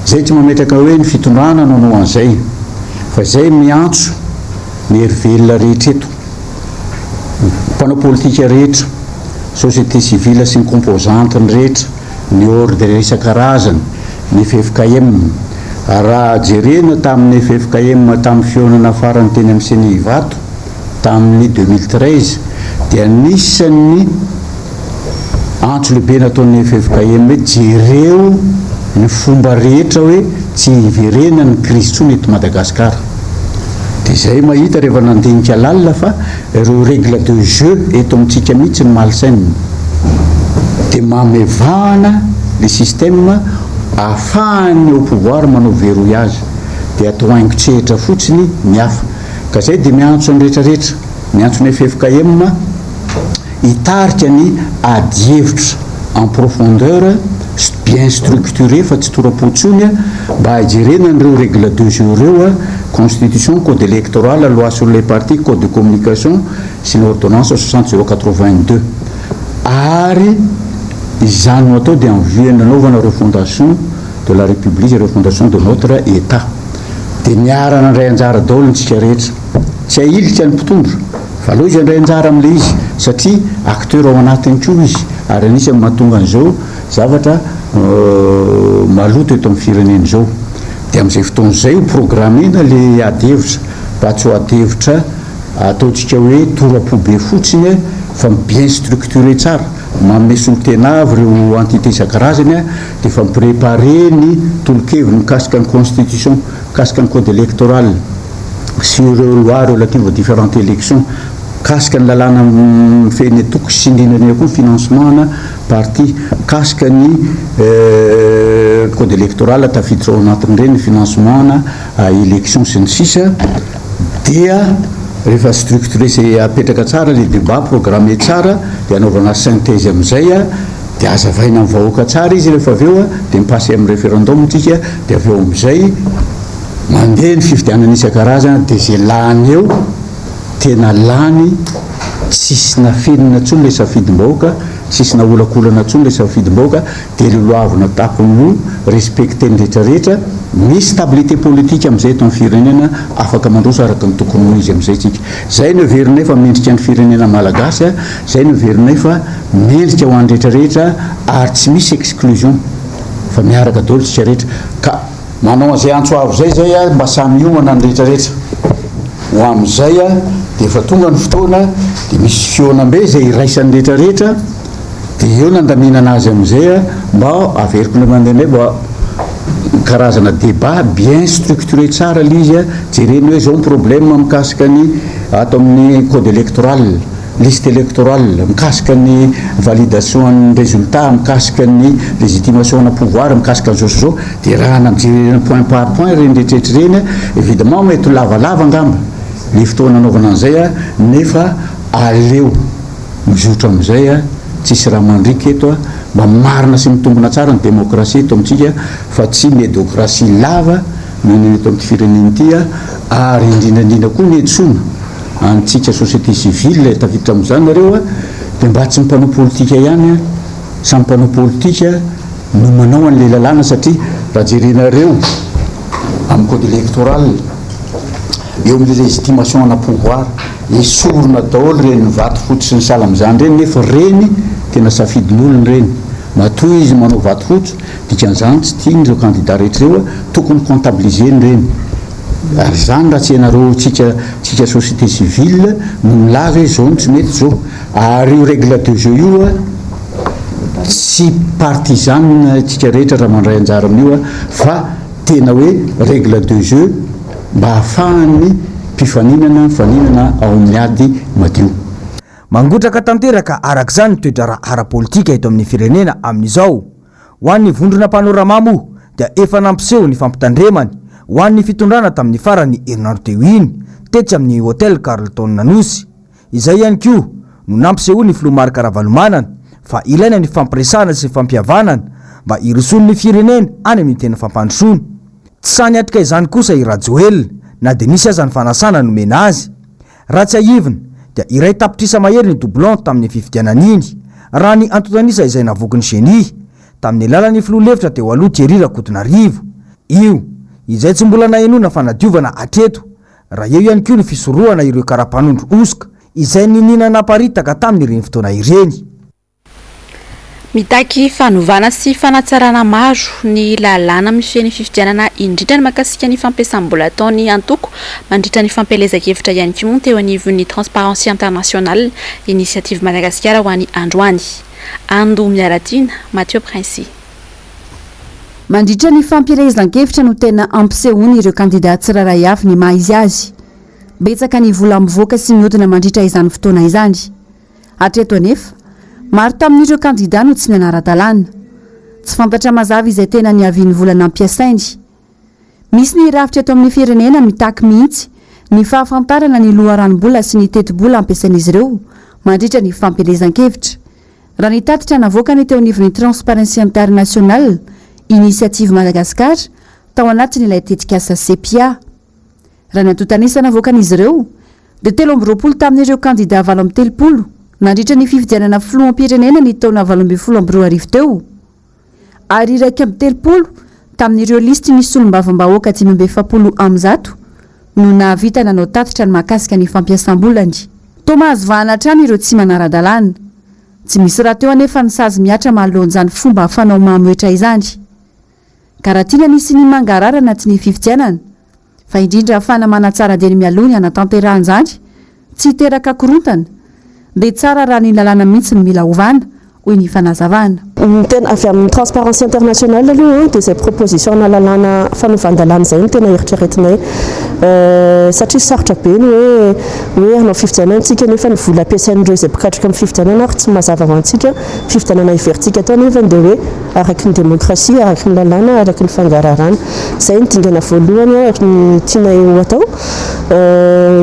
Zay tsy mametraka hoe ny fitondrana no hanao an'izay fa zay miantso ny hery velona rehetra eto, mpanao politika rehetra, société civile sy ny composante-ny rehetra, ny ordre isan-karazany, ny ffkm. Raha jerena tamin'ny ffkm tamin'ny fihaonana farany teny amin'ny Ceni Ivato tamin'ny 2013 dia anisan'ny antso lehibe nataon'ny ffkm hoe jereo ny fomba rehetra hoe tsy hiverenan'ny krizy intsony eto Madagasikara. Dia izay mahita rehefa nandinika lalina fa ireo règle de jeu eto amintsika mihitsy no malsaine. Dia mamevahana le système ahafahan'ny au pouvoir manao verrouillage. Dia atao haingon-tsehitra fotsiny ny hafa. Ka izay dia miantso ny rehetra rehetra, miantso ny ffkm hitarika ny adihevitra en profondeur sy bien structuré fa tsy tora-po intsony mba hijerena an'ireo règle de jeu ireo, constitution, code électoral, loi sur les partis, code de communication sy ny ordonnance 60 082 ary izany no atao dia en vue nanaovana refondation de la république, refondation de notre Etat dia niara-nandray anjara daholo ny tsika rehetra. Tsy ahilika ny mpitondra fa aleo izy handray anjara amin'ilay izy satria acteur ao anatiny koa izy ary anisan'ny mahatonga an'izao zavatra maloto eto amin'ny firenena izao. Dia amin'izay fotoana izay ho programmena ilay ady hevitra mba tsy ho ady hevitra ataontsika hoe tora-po be fotsiny fa bien structuré tsara, manome solontena avy ireo entité isan-karazany dia efa mi-préparer ny tolo-keviny mikasika ny constitution, mikasika ny code électoral. sy ireo lois relatives aux différentes élections mikasika ny lalàna mifehy ny antoko sy indrindra indrindra koa ny financement-na parti, mikasika ny code électoral tafiditra ao anatin'ireny ny financement-na élection sy ny sisa dia rehefa structuré sy apetraka tsara le débat, programmé tsara dia anaovana synthèse amin'izay dia hazavaina amin'ny vahoaka tsara izy rehefa avy eo dia mi-passer amin'ny référendum tsika dia avy eo amin'izay Mandeha ny fifidianana isan-karazany dia izay lany eo tena lany Tsisy nafenina intsony ilay safidim-bahoaka, tsisy naolakolana intsony ilay safidim-bahoaka, dia lolohavina takony ho respecter ny rehetra rehetra, misy stabilité politique amin'izay eto amin'ny firenena, afaka mandroso araka ny tokony ho izy amin'izay tsika. Izay no heverinay fa mendrika ny firenena malagasy, izay no heverinay fa mendrika ho an'ny rehetra rehetra ary tsy misy exclusion fa miaraka daholo tsika rehetra ka manao an'izay antso avo izay izay aho mba samy hiomana ny rehetra rehetra ho amin'izay dia efa tonga ny fotoana dia misy fihaonambe izay iraisan'ny rehetra rehetra Dia eo nandaminana azy amin'izay mba averiko indray mandeha indray mba karazana débat bien structuré tsara ilay izy, jerena hoe izao ny problème mikasika ny ato amin'ny code électoral, liste électorale, mikasika ny validation an'ny résultat, mikasika ny légitimation ana pouvoir, mikasika an'izao sy izao, dia raha jerena point par point ireny rehetra rehetra ireny, évidemment mety ho lavalava angamba ny fotoana anaovana an'izay nefa aleo. Mizotra amin'izay a, tsisy raha mandriaka eto a, mba marina sy mitombina tsara ny demokrasia eto amintsika fa tsy medokrasia lava no iainana eto amin'ity firenena ity a, ary indrindra indrindra koa ny antsoina antsika société civile tafiditra amin'izany nareo a, dia mba tsy ny mpanao politika ihany a, samy mpanao politika no manao an'ilay lalàna satria raha jerenareo amin'ny code électoral eo amin'ilay légitimation ana pouvoir, esorina daholo ireny vato fotsy sy ny sahala amin'izany ireny nefa ireny tena safidin'olona ireny, matoa izy manao vato fotsy dikan'izany tsy tiany ireo candidat rehetra ireo, tokony comptabiliser-ny ireny, ary izany raha tsy ianareo tsika tsika société civile no milaza hoe izao no tsy mety izao, ary io règle de jeu io tsy partisan tsika rehetra raha mandray anjara amin'io fa tena hoe règle de jeu mba hahafahan'ny mpifaninana mifaninana ao amin'ny ady madio. Mangotraka tanteraka araka izany ny toe-draharaha ara-politika eto amin'ny firenena amin'izao. Ho an'ny vondrona Panorama moa dia efa nampiseho ny fampitandremany ho an'ny fitondrana tamin'ny faran'ny herinandro teo iny tetsy amin'ny Hotel Carlton Anosy. Izay ihany koa no nampisehoan'ny filoha Marc Ravalomanana fa ilaina ny fifampiresahana sy fampihavanana mba hirosoan'ny firenena any amin'ny tena fampandrosoana. Tsy sahy niatrika izany kosa i Rajoelina na dia nisy aza ny fanasana nomena azy. Raha tsiahivina dia iray tapitrisa mahery ny doublon tamin'ny fifidianana iny, raha ny antontan'isa izay navoaky ny Ceni, tamin'ny alalan'ny filoha lefitra teo aloha Thierry Rakotonarivo. Io, izay tsy mbola nahenoana fanadiovana hatreto, raha eo ihany koa ny fisorohana ireo kara-panondro hosoka izay niniana naparitaka tamin'ireny fotoana ireny. Mitaky fanovana sy fanatsarana maro ny lalàna mifehy ny fifidianana indrindra ny mahakasika ny fampiasam-bola ataon'ny antoko mandritra ny fampielezan-kevitra ihany koa moa teo anivon'ny Transparency International Initiative Madagasikara ho an'ny androany. Ando Miaratiana, Mathieu Princi. Mandritra ny fampielezan-kevitra no tena ampisehoan'ireo kandidà tsirairay avy ny maha izy azy. Betsaka ny vola mivoaka sy mihodina mandritra izany fotoana izany. Hatreto anefa, maro tamin'ireo kandidà no tsy nanara-dalàna. Tsy fantatra mazava izay tena niavian'ny vola nampiasainy. Misy ny rafitra eto amin'ny firenena mitaky mihitsy ny fahafantarana ny loharanom-bola sy ny tetibola ampiasain'izy ireo mandritra ny fampielezan-kevitra. Raha ny tatitra navoakany teo anivon'ny Transparency International, Initiative Madagascar, tao anatin'ilay tetikasa Sepia. Raha ny antontan'isa navoakan'izy ireo, dia 23 tamin'ireo kandidà 38 nandritra ny fifidianana filoham-pirenena ny taona 2018 teo, ary 31 tamin'ireo lisitry ny solombavambahoaka 145 no nahavita nanao tatitra ny mahakasika ny fampiasam-bolany. Toa mahazo vahana hatrany ireo tsy manara-dalàna. Tsy misy rahateo anefa ny sazy mihatra manoloana izany fomba fanao mamohetra izany. Ka raha tiana ny hisian'ny mangarahara anatin'ny fifidianana, fa indrindra ahafahana manatsara dieny mialoha ny hanatanterahana izany, tsy hiteraka korontana, dia tsara raha ny lalàna mihitsy no mila ovana, hoy ny fanazavana. Ny tena avy amin'ny Transparency International aloha dia izay proposition-na lalàna fanovan-dalàna izay no tena eritreretinay satria sarotra be ny hoe hoe hanao fifidianana isika nefa ny vola ampiasain'ireo izay mpikatroka amin'ny fifidianana ary tsy mazava ho antsika. Fifidianana heverintsika atao nefa dia hoe araky ny demokrasia, araky ny lalàna, araky ny fangaraharana. Izay ny dingana voalohany ary ny tianay ho atao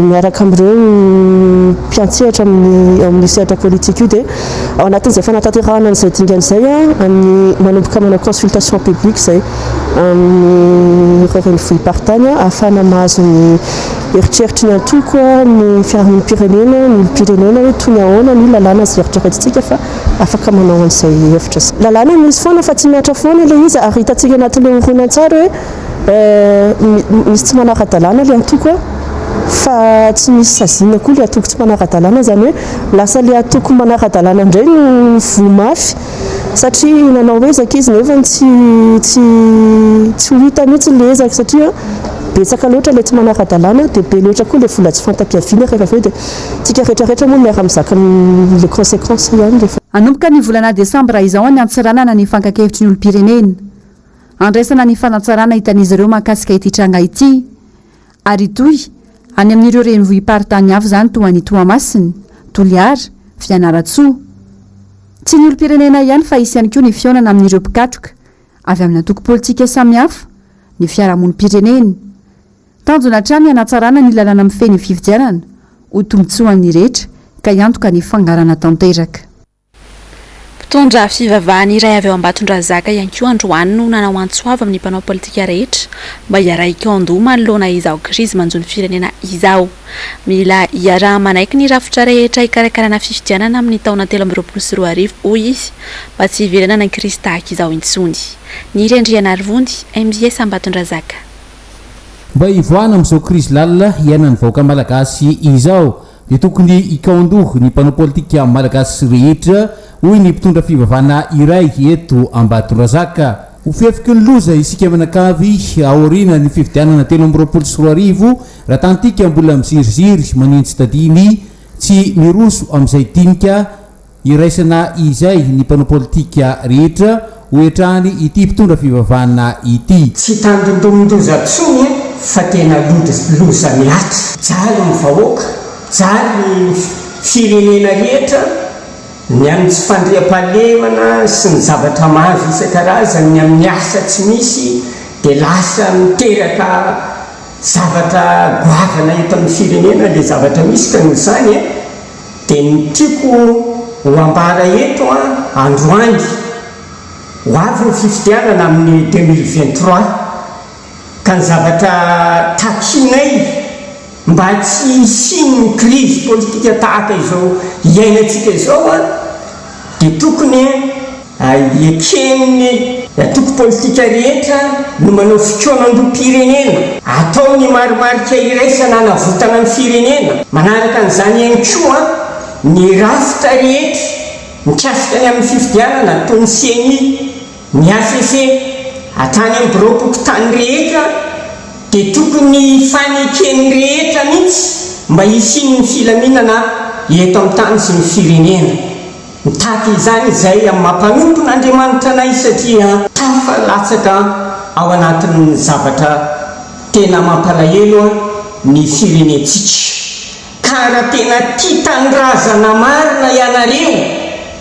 miaraka amin'ireo mpiantsehatra amin'ny amin'ny sehatra politika io dia ao anatin'izay fanatanterahana an'izay dingana izay amin'ny manomboka manao consultation publique izay. amin'ireo renivohi-paritany ahafahana mahazo ny eritreritry ny antoko, ny fiarahamonim-pirenena, ny olom-pirenena hoe toy ny ahoana ny lalàna izay eritreretintsika fa afaka manao an'izay hevitra izay. Lalàna misy foana fa tsy mihatra foana ilay izy ary hitantsika anatin'ilay horonantsary hoe misy tsy manara-dalàna ilay antoko fa tsy misy saziana koa ilay antoko tsy manara-dalàna, izany hoe lasa ilay antoko manara-dalàna indray no voa mafy satria nanao ezaka izy nefa tsy tsy tsy ho hita mihitsy ilay ezaka satria betsaka loatra ilay tsy manara-dalàna dia be loatra koa ilay vola tsy fanta-piaviana rehefa avy eo dia tsika rehetra rehetra moa miara-mizaka ny consequences ihany rehefa Hanomboka ny volana desambra izao any Antsiranana ny fankan-kevitry ny olom-pirenena. Handraisana ny fanatsarana hitan'izy ireo mahakasika ity tranga ity. Ary hitohy any amin'ireo renivohi-paritany hafa izany toa an'i Toamasina, Toliara, Fianarantsoa. Tsy ny olom-pirenena ihany fa hisy ihany koa ny fihaonana amin'ireo mpikatroka avy amin'ny antoko politika samihafa, ny fiarahamonim-pirenena. Tanjona hatrany ny hanatsarana ny lalàna mifehy ny fifidianana ho tombontsoan'ny rehetra ka hiantoka ny fangarana tanteraka. Mpitondra fivavahana iray avy ao Ambatondrazaka ihany koa androany no nanao antso avo amin'ny mpanao politika rehetra mba hiara-hikaon-doha manoloana izao krizy manjo ny firenena izao. Mila iaraha-manaiky ny rafitra rehetra hikarakarana fifidianana amin'ny taona 2023 hoy izy mba tsy hiverenana ny krizy tahaka izao intsony. Niry Andrianarivony, mbs Ambatondrazaka. Mba hivoahana amin'izao krizy lalina iainan'ny vahoaka malagasy izao dia tokony hikaon-doha ny mpanao politika malagasy rehetra, hoy ny mpitondra fivavahana iray eto Ambatondrazaka. Ho fefiky ny loza isika mianakavy aorianan'ny fifidianana 2023 raha tantika mbola miziriziry manenji-tadiny tsy miroso amin'izay dinika Iraisana izay ny mpanao politika rehetra, hoy hatrany ity mpitondra fivavahana ity. Tsy tandindomin-doza tsony fa tena loza mihatra. Jaly ny vahoaka, jaly ny firenena rehetra, ny amin'ny tsy fandriampahalemana sy ny zavatra maro isan-karazany, ny amin'ny asa tsy misy dia lasa miteraka zavatra goavana eto amin'ny firenena ilay zavatra misy ka noho izany Dia ny tiako ho ambara eto an, androany, ho avy ny fifidianana amin'ny 2023, ka ny zavatra takianay mba tsy hisian'ny crise politique tahaka izao iainantsika izao an, dia tokony Eken'ny antoko politika rehetra ny manao fikaonandoham-pirenena, atao ny marimarika iraisana hanavotana ny firenena. Manaraka an'izany ihany koa ny rafitra rehetra mikasika ny amin'ny fifidianana toy ny ceni, ny hcc, hatrany amin'ny biraom-pokontany rehetra dia tokony hifaneken'ny rehetra mihitsy mba hisian'ny filaminana eto amin'ny tany sy ny firenena. Mitaky izany izay amin'ny maha mpanompon'Andriamanitra anay satria tafalatsaka ao anatin'ny zavatra tena mampalahelo ny firenentsika. Ka raha tena tia tanindrazana marina ianareo,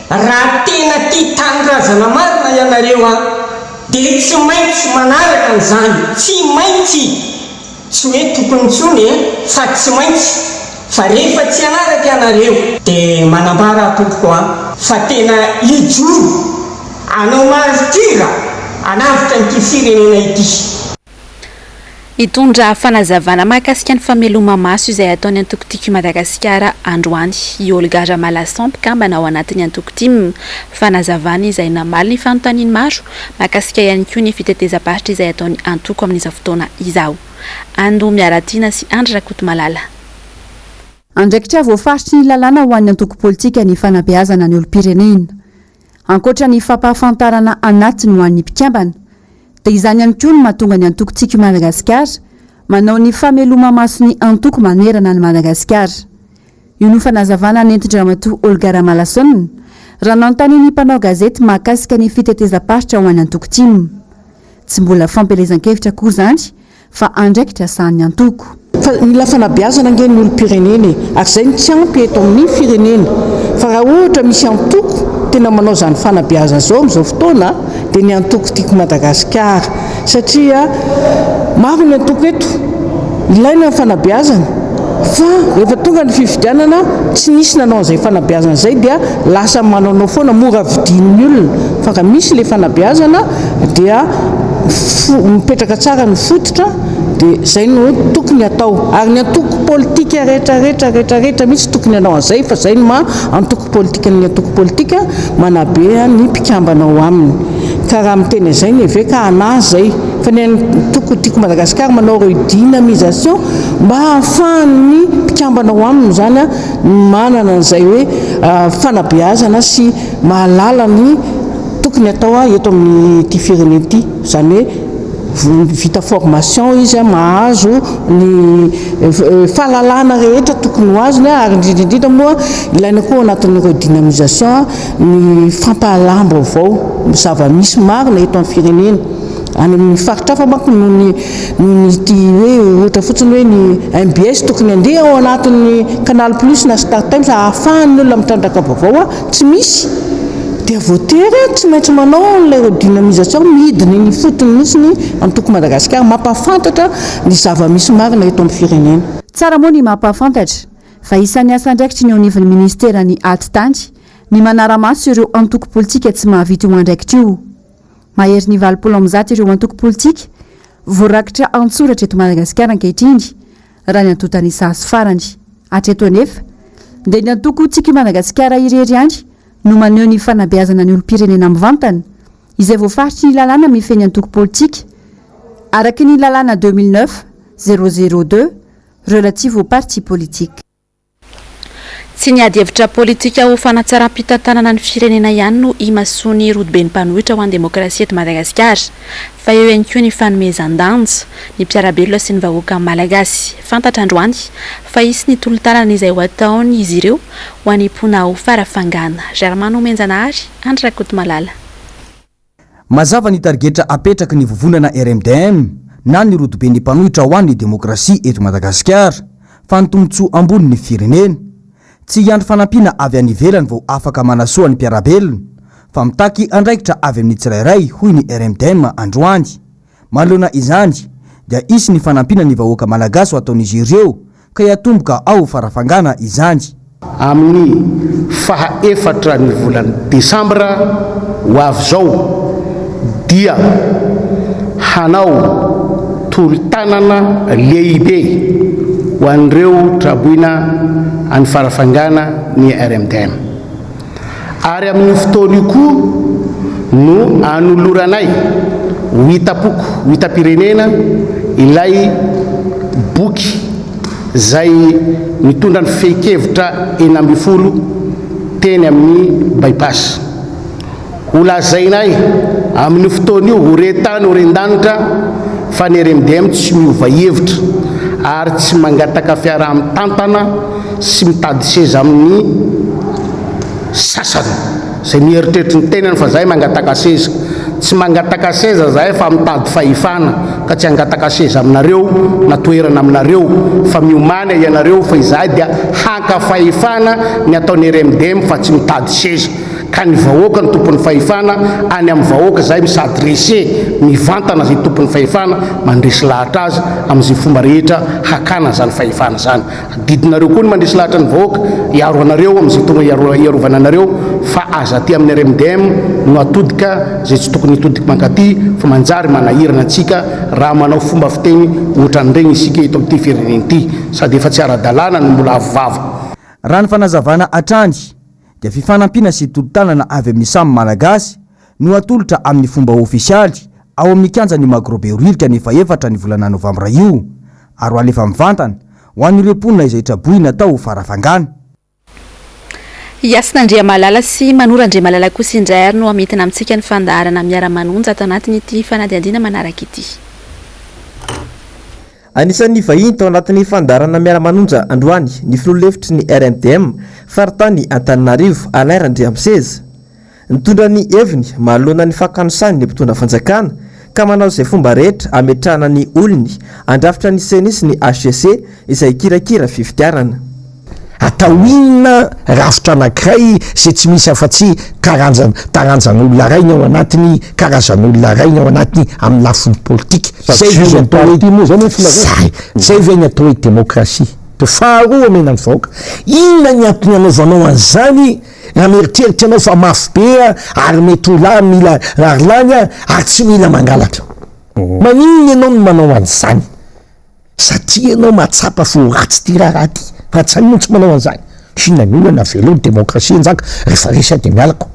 raha tena tia tanindrazana marina ianareo dia tsy maintsy manaraka an'izany, tsy maintsy! Tsy hoe tokony intsony e, fa tsy maintsy, fa rehefa tsy hanaraka ianareo, dia manambara aho tompoko an, fa tena hijoro hanao martyr hanavotra an'ity firenena ity. Hitondra fanazavana mahakasika ny fameloma-maso izay ataon'ny antoko Tiako i Madagasikara androany i Olga Ramalason, mpikambana ao anatin'ny antoko tim. Fanazavana izay namaly ny fanontanian'ny maro mahakasika ihany koa ny fitetezam-paritra izay ataon'ny antoko amin'izao fotoana izao. Ando Miaratiana sy Andry Rakotomalala. Andraikitra voafaritry ny lalàna ho an'ny antoko politika ny fanabeazana ny olom-pirenena. Ankoatra ny fampahafantarana anatiny ho an'ny mpikambana, dia izany ihany koa no mahatonga ny antoko Tiako i Madagasikara manao ny fameloma-maso ny antoko manerana an'i Madagasikara. Io no fanazavana nentin-dRamatoa Olga Ramalason raha nanontanian'ny mpanao gazety mahakasika ny fitetezam-paritra ho an'ny antoko tim. Tsy mbola fampielezan-kevitra akory izany fa andraikitra sahanin'ny antoko. Fa mila fanabeazana ange ny olom-pirenena e! Ary izay no tsy ampy eto amin'ny firenena. Fa raha ohatra misy antoko tena manao izany fanabeazana izao amin'izao fotoana dia ny antoko Tiako Madagasikara. Satria maro ny antoko eto, ilaina ny fanabeazana. Fa rehefa tonga ny fifidianana tsy nisy nanao an'izay fanabeazana izay dia lasa manaonao foana, mora vidian'ny olona. Fa raha misy ilay fanabeazana dia mipetraka tsara ny fototra dia izay no tokony hatao. Ary ny antoko politika rehetra rehetra rehetra rehetra mihitsy tokony hanao an'izay fa izay no maha antoko politika ny antoko politika manabe ny mpikambana ao aminy. Ka raha miteny an'izay ny eveka hanahy izay. Fa ny antoko Tiako Madagasikara manao redynamisation mba hahafahan'ny mpikambana ao aminy izany manana an'izay hoe fanabeazana sy mahalala ny tokony hatao eto amin'ity firenena ity. Izany hoe vita formation izy, mahazo ny fahalalana rehetra tokony ho azony ary indrindra indrindra moa ilaina koa ao anatin'ny redynamisation ny fampahalalam-baovao, ny zava-misy marina eto amin'ny firenena. Any amin'ny faritra hafa manko noho ny noho ny ity hoe ohatra fotsiny hoe ny mbs tokony handeha ao anatin'ny Canal Plus na Star Times ahafahan'ny olona mitrandraka vaovao tsy misy dia voatery tsy maintsy manao an'ilay redynamisation midina eny ifotony mihitsy ny antoko Madagasikara mampahafantatra ny zava-misy marina eto amin'ny firenena. Tsara moa ny mampahafantatra fa isan'ny asa andraikitry ny eo anivon'ny ministeran'ny Atitany ny manara-maso ireo antoko politika tsy mahavita io andraikitra io. Maherin'ny 180 ireo antoko politika voarakitra an-tsoratra eto Madagasikara ankehitriny, raha ny antontan'isa azo farany. Hatreto anefa, dia ny antoko Tiako i Madagasikara irery ihany no maneho ny fanabeazana ny olom-pirenena mivantana, izay voafaritry ny lalàna mifehy ny antoko politika, araka ny lalàna 2009, 002 relative aux partis politiques. Tsy ny ady hevitra politika ho fanatsaram-pitantanana ny firenena ihany no imasoan'ny rodoben'ny mpanohitra ho an'ny demokrasia eto Madagasikara, fa eo ihany koa ny fanomezan-danja ny mpiara-belona sy ny vahoaka malagasy. Fantatra androany fa hisy ny tolo-tanana izay ho ataon'izy ireo ho an'ny mponina ao Farafangana. Germain Nomenjanahary, Andry Rakotomalala. Mazava ny tarigetra apetraky ny vovonana RMDM na ny rodoben'ny mpanohitra ho an'ny demokrasia eto Madagasikara fa ny tombontsoa ambony ny firenena. Tsy hiandry fanampiana avy any ivelany vao afaka manasoa ny mpiara-belona fa mitaky andraikitra avy amin'ny tsirairay hoy ny RMDM androany. Manoloana izany dia hisy ny fanampiana ny vahoaka malagasy ho ataon'izy ireo ka hiatomboka ao Farafangana izany. Amin'ny faha efatra ny volana desambra ho avy izao dia hanao tolo-tanana lehibe ho an'ireo traboina any Farafangana ny RMDM. Ary amin'io fotoana io koa no anoloranay ho hitam-poko, ho hitam-pirenena ilay boky izay mitondra ny fehin-kevitra 16 teny amin'ny By-pass. Ho lazainay amin'io fotoana io, ho re tany ho ren-danitra fa ny RMDM tsy miova hevitra ary tsy mangataka fiaraha-mitantana sy mitady seza amin'ny sasany izay mieritreritra ny tenany fa zahay mangataka seza. Tsy mangataka seza zahay fa mitady fahefana ka tsy hangataka seza aminareo na toerana aminareo fa miomàna ianareo fa izahay dia haka fahefana ny ataon'ny RMDM fa tsy mitady seza ka ny vahoaka no tompon'ny fahefana, any amin'ny vahoaka izahay mi-s'adresser mivantana izay tompon'ny fahefana mandresy lahatra azy amin'izay fomba rehetra hakana izany fahefana izany. Adidinareo koa ny mandresy lahatra ny vahoaka hiaro anareo amin'izay tonga hiarovana anareo fa aza aty amin'ny RMDM no atodika izay tsy tokony hitodika mankaty fa manjary manahirana antsika raha manao fomba fiteny ohatran'ireny isika eto amin'ity firenena ity sady efa tsy ara-dalàna no mbola avo vava. Raha ny fanazavana hatrany dia fifanampiana sy tolo-tanana avy amin'ny samy Malagasy no atolotra amin'ny fomba ofisialy ao amin'ny kianjan'ny Magro Behoririka ny fahefatra ny volana novambra io ary ho alefa mivantana ho an'ireo mponina izay traboina tao Farafangana. Hasina Andriamalala sy Manoro Andriamalala kosa indray ary no hamintina amintsika ny fandaharana Miara-manonja ato anatin'ity fanadihadiana manaraka ity. Anisan'ny vahiny tao anatin'ny fandaharana Miara-manonja androany ny filoha lefitry ny RMDM, faritany Antananarivo, Alain Randriamiseza. Nitondra ny heviny manoloana ny fakanosany ny mpitondra fanjakana ka manao izay fomba rehetra hametrahana ny olony handrafitra ny Ceni sy ny hcc izay hikirakira fifidiarana. Atao inona rafitra anankiray izay tsy misy afa-tsy karanjana, taranjan'olona iray ny ao anatiny, karazan'olona iray ny ao anatiny amin'ny lafiny politika. Izay ve ny atao hoe, zay, zay ve ny atao hoe demokrasia? Dia faharoa omena ny vahoaka. Inona ny antony anaovanao an'izany raha mieritreritra ianao fa mafy be ary mety ho lany mila ary lany ary tsy mila mangalatra. Maninona ianao no manao an'izany? Satria ianao mahatsapa fa ho ratsy ity raharaha ity. Fa tsy hainao tsy manao an'izany. Inona ny olana? Avelao ny demokrasia hanjaka. Rehefa resy aho dia miala ko.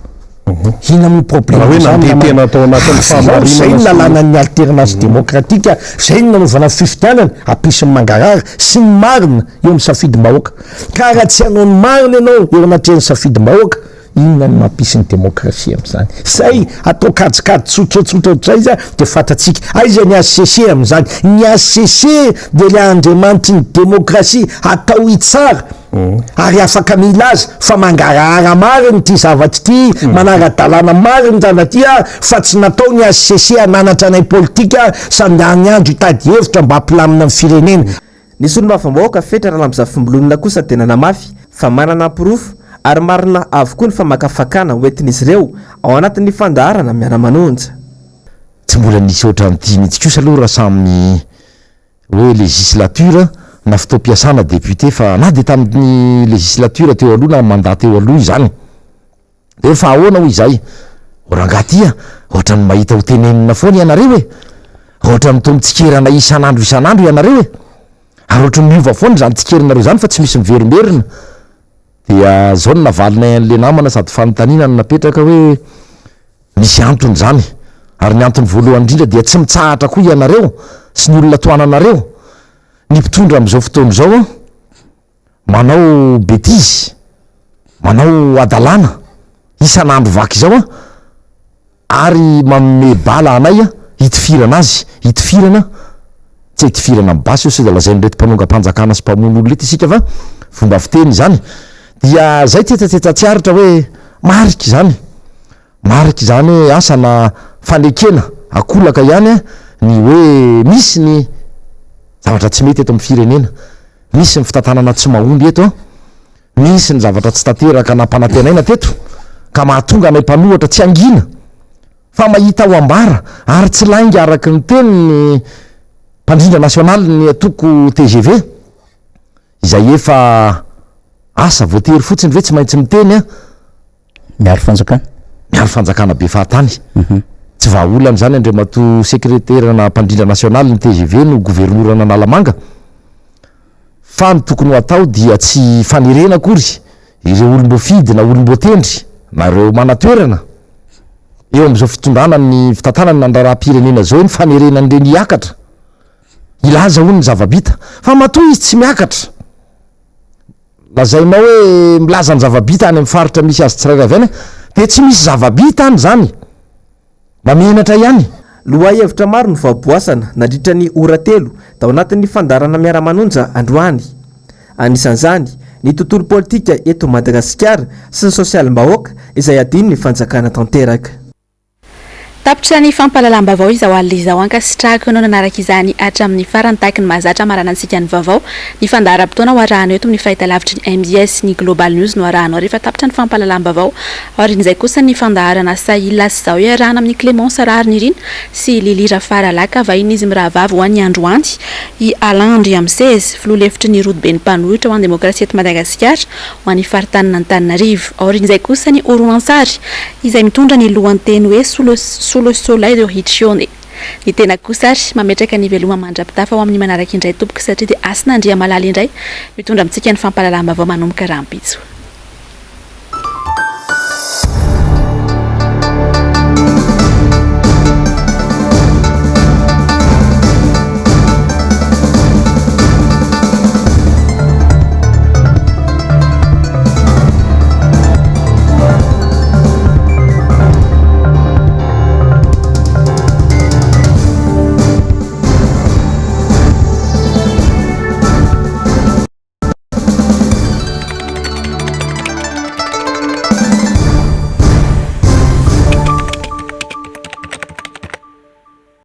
Inona moa problème Raha hoe zany nandeha namana? tena tao anatin'ny Avelao, fahamarinana zay ny sy lalànan'ny alternance démocratique, zay ny nanaovana ny fifidianana, hampisy ny mangarahara sy ny marina eo amin'ny safidim-bahoaka. Ka raha tsy hanao ny marina ianao eo anatrehan'ny safidim-bahoaka, Inona no mampisy ny demokrasia amin'izany? Izay atao kajikajy tsotratsotra ohatr'izay izy dia fantatsika. Aiza ny HCC amin'izany? Ny HCC dia ilay andriamanitry ny demokrasia atao hitsara ary afaka milaza fa mangarahara marina ity zavatra ity, manara-dalàna marina izany aty fa tsy natao ny HCC hananatra anay politika sandany andro hitady hevitra mba hampilamina ny firenena. Ny solombavambahoaka Fetra Ralambozafimbololona kosa dia nanamafy fa manana porofo ary marina avokoa ny famakafakana hoentin'izy ireo ao anatin'ny fandaharana Miara-manonja. Tsy mbola nisy ohatran'ity mihitsy kosa aloha raha samy hoe législature na fotoam-piasana député fa na dia tamin'ny législature teo aloha na mandat teo aloha izany. Dia hoe fa ahoana hoy izahay? O rangahy ty a, ohatran'ny mahita ho tenenina foana ianareo e! Ohatran'ny toa mitsikera anay isan'andro isan'andro ianareo e! Ary ohatran'ny miova foana izany tsikerinareo izany fa tsy misy miverimberina. Dia izao no navalinay an'ilay namana sady fanontaniana no napetraka hoe misy antony izany. Ary ny antony voalohany indrindra dia tsy mitsahatra koa ianareo sy ny olona tohananareo. Ny mpitondra amin'izao fotoana izao an! Manao betizy, manao hadalana isan'andro vaky izao an, ary manome bala anay an, hitifirana azy, hitifirana, tsy hitifirana amin'ny basy io sao dia lazain'ireto mpanongam-panjakana sy mpamono olona ireto isika fa fomba fiteny izany, dia zay tsetsatsetsa tsy aritra hoe marika izany, marika izany hoe asa na fanekena akolaka ihany ny hoe misy ny zavatra tsy mety eto amin'ny firenena. Misy ny fitantanana tsy mahomby eto an! Misy ny zavatra tsy tanteraka nampanantenaina teto ka mahatonga anay mpanohatra tsy hangina fa mahita ho ambara ary tsy lainga araka ny tenin'ny mpandrindra nasionalin'ny antoko tgv izay efa asa voatery fotsiny ve tsy maintsy miteny an! Miaro fanjakana. Miaro fanjakana be fahatany. Tsy vahaolana izany Andriamatoa sekretera na mpandrindra nasionaly ny tgv no governoran'Analamanga fa ny tokony ho atao dia tsy fanerena akory ireo olom-boafidy na olom-boatendry na ireo manan-toerana eo amin'izao fitondrana ny fitantanana ny raharaham-pirenena izao ny fanerena an'ireny hiakatra hilaza hono ny zava-bita fa matoa izy tsy miakatra Lazainao hoe milaza ny zava-bita any amin'ny faritra misy azy tsirairay avy any dia tsy misy zava-bita any izany. Mba menatra ihany. Lohahevitra maro no voaboasana nandritra ny ora telo tao anatin'ny fandaharana Miara-manonja androany. Anisan'izany ny tontolo politika eto Madagasikara sy ny sosialim-bahoaka izay adinon'ny fanjakana tanteraka. Tapitra ny fampahalalam-baovao izao alina izao. Ankasitrahako ianao nanaraka izany hatramin'ny farany. Tahaky ny mahazatra hamaranantsika ny vaovao, ny fandaharam-potoana ho arahanao eto amin'ny fahitalavitry ny mbs. Ny Global News no arahanao rehefa tapitra ny fampahalalam-baovao. Aorian'izay kosa ny fandaharana Sahila sy Zao iarahana amin'i Clémence Raharinirina sy Lily Rafaralaka. Vahinin'izy mirahavavy ho an'ny androany i Alain Andriamiseza, filoha lefitry ny Rodoben'ny mpanohitra ho an'ny demokrasia eto Madagasikara. ho an'ny faritanin'Antananarivo. Aorian'izay kosa ny horonantsary izay mitondra ny lohanteny hoe Sous le Sous le soleil de Riccione. Ny tena kosa ary mametraka ny veloma mandra-pitafa ho amin'ny manaraka indray tompoko satria dia Hasina Andriamalala indray mitondra amintsika ny fampahalalam-baovao manomboka rahampitso.